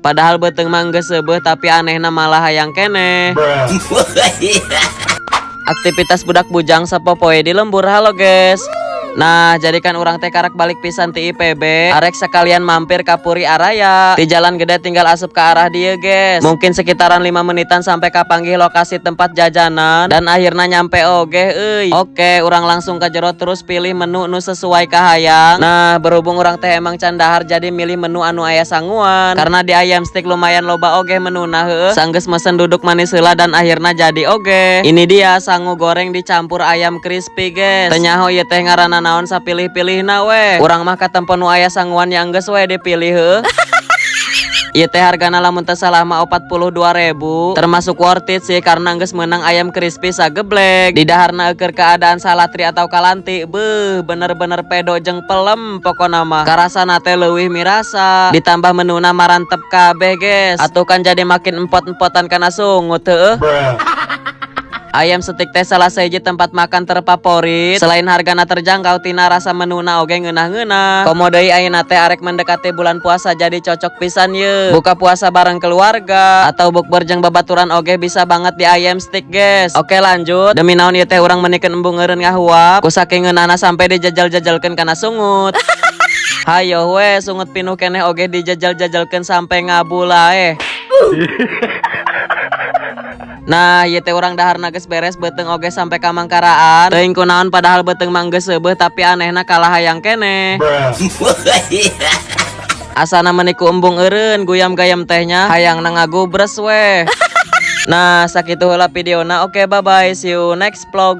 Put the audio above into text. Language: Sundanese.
Padahal beuteung mah geus seubeuh, tapi anehna malah hayang keneh. Aktivitas budak bujang sapopoe di lembur. Halo, guys. Nah, jadi kan urang teh karak balik pisan ti IPB, arek sekalian mampir ka Puri Araya. Di jalan gede tinggal asup ke arah dieu, guys. Mungkin sekitaran 5 menitan sampai kapanggih lokasi tempat jajanan dan akhirnya nyampe oge euy. Oke, urang langsung ke jero, terus pilih menu nu sesuai kahayang. Nah, berhubung urang teh emang can dahar, jadi milih menu anu aya sanguan. Karena di ayam steak lumayan loba oge menuna heueuh. Sanggeus mesen, duduk manis heula dan akhirnya jadi oge. Ini dia sangu goreng dicampur ayam crispy, guys. Teu nyaho ieu teh ngaranna naon, sapilih-pilihna we. Urang mah katempo nu aya sanguan, yang geus we dipilih heueuh. Ieu teh hargana lamun teu salah mah 42.000, termasuk worth it sih karena geus menang ayam crispy sageblek. Di daharna eukeun keadaan salatri atau kalanti, beuh, bener-bener pedo jeung pelem, pokona mah. Karasana teh leuwih mirasa, ditambah menuna marantep kabeh, guys. Atuh kan jadi makin empot-empotan kana sungut heueuh. Ayam steak teh salah sahiji tempat makan terfavorit. Selain hargana terjangkau, tina rasa menuna oge ngeunah-ngeunah. Komo deui ayeuna teh arek mendekati bulan puasa, jadi cocok pisan ye. Buka puasa bareng keluarga atau bukber jeung babaturan oge bisa banget di ayam steak, guys. Oke, lanjut. Demi naon ieu teh urang menikeun embung eureun ngahuap. Ku saking ngeunahna sampai dijajal-jajalkeun kana sungut. Hayo we, sungut pinuh keneh oge dijajal-jajalkeun sampai ngabulaeh. Nah, ieu teh urang daharna geus beres, beuteung oge sampai ka mangkaraan. Teuing kunaon, padahal beuteung mah geus seubeuh, tapi anehna kalah hayang keneh. Asana meuni ku embung eureun guyam gayam teh nya, hayangna ngagubres weh. Nah, sakitu heula videona. Oke, bye bye. See you next vlog.